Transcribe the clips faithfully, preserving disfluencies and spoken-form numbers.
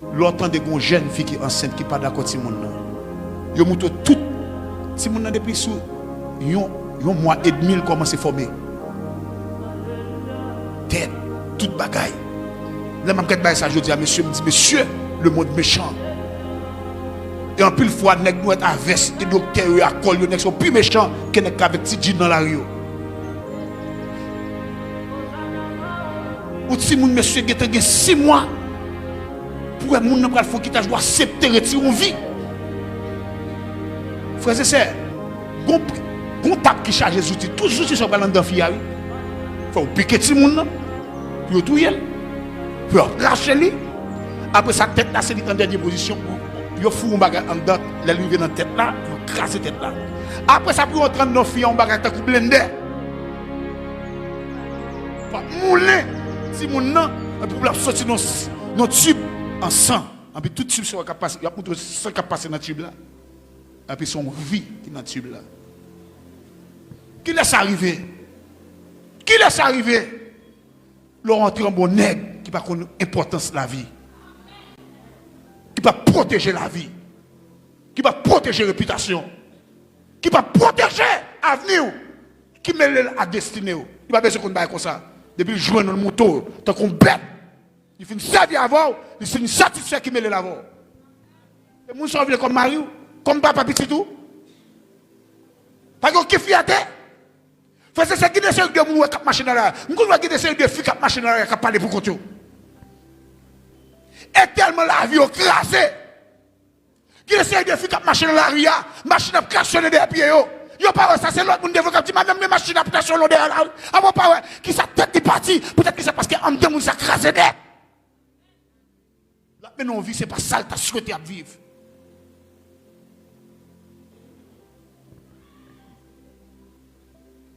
Lè w tande gen yon jèn fi ki ansent ki pa dakò timoun nan, yo moutre w tout timoun nan depi sou yon, yon mwa edmi l kòmanse fòme. Tèt, tout bagay. Lè m ap gad bagay sa jodi a, mesye, m di, mesye, le monde méchant. E anpil fwa, nèg nou wè a vès, e doktè yo, a kòl yo, nèg sa yo pi mechan ke nèg k avèk ti djin nan lari yo. Yon timoun, mesye, gentan gen sis mwa, pou wè moun nan pral fè yon kitaj, ou aksepte retire yon vi. Frè e sè, gon, gon tab ki chaje zouti, tout zouti sa yo pral anndan fi a, wi. Fè w pike timoun nan, pou yo touye l, pou yo rache li. Apre sa, tèt la, se li k an dènye pozisyon. Yo foure yon bagay anndan, lè l rive nan tèt la, yo kraze tèt la. Apre sa, pou yo antre anndan fi a, yon bagay tankou blendè. Pou ap moulen timoun nan, epi pou l ap soti nan, nan tib an san. Epi tout tib sa yo k ap pase, y ap moutre san k ap pase nan tib la. Epi se yon vi ki nan tib la. Kilè sa rive? Kilè sa rive? Lè w antre anba yon nèg ki pa konn enpòtans lavi, ki pa pwoteje lavi, ki pa pwoteje repitasyon, ki pa pwoteje avni w, ki mele l a destine w. Li pa bezwen konn bagay konsa. Depi l jwenn ou, l moute w tankou yon bèt. Li fin sèvi avè w, li fin satisfè ki mele l avè w. E moun sa w vle kòm mari w, kòm papa pitit ou? Pa gen okenn fyète? Frè e sè, gen de seri de moun ou wè k ap mache nan lari a. M konn wè gen de seri de fi k ap mache nan lari a, k ap pale pou kont yo. E tèlman lavi yo kraze. Gen de seri de fi k ap mache nan lari a, machin ap krasyone dèyè pye yo. Yo pa wè sa, se lòt moun devan k ap di, "Madanm, men machin ap krasyone w dèyè la, wi." Apa w pa wè kisa tèt li pati, poutèt kisa, paske anndan moun sa kraze nèt. L ap mennen yon vi, se pa sa l ta swete ap viv.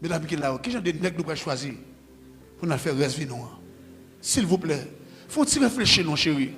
Medam ki la yo, ki jan de nèg nou pral chwazi pou n al fè rès vi nou an? Silvouplè, fè yon ti reflechi non, cheri.